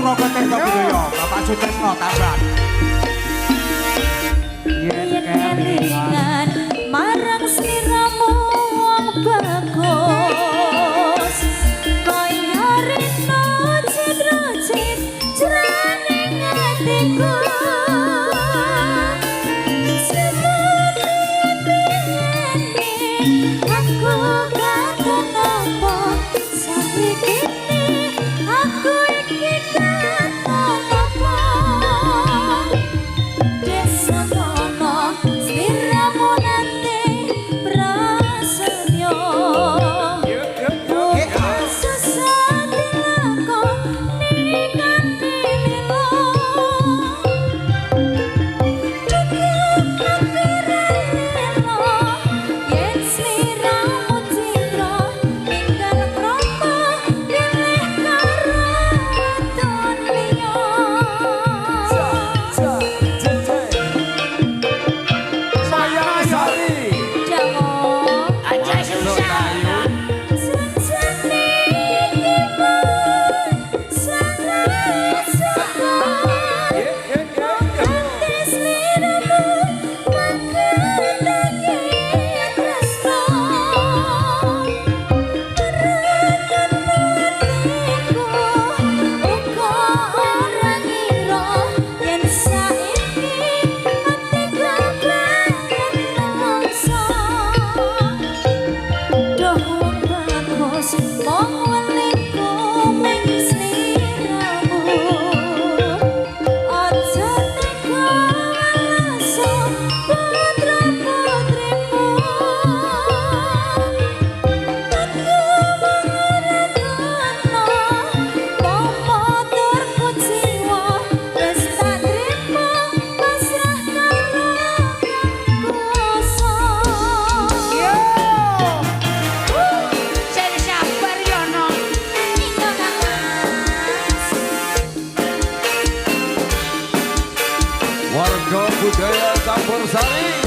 Suraga Tirta Budaya, Bapak Sutrisno Taban. Yen kelingan marang sliramu wong bagus kaya rino cidra citrane atiku. Aku katon apa saiki aku iki katon apa desa kono sliramu nate prasetyo susah dilakoni kanthi lilo. Dudu aku ra lelo yen sliramu citra ninggal krama pilih karo wadon liya. Mayang Sari. Jawa. Aja susah. Senjane iki pun sangat sabar. Kanthi sliramu maketake tresno. Teretan atiku uga ora ngira yen saiki atiku banget nelongso. Duh wong bagus mung weliku ming sliramu. Aja tega welaso putra putrimu. Aku wong ora guna pomo tur kuciwa wis tak trimo pasrah karo Kang Kuwasa. Yo. Sing sabar yo no. Iya Kang Mas. Warga budaya Campur Sari.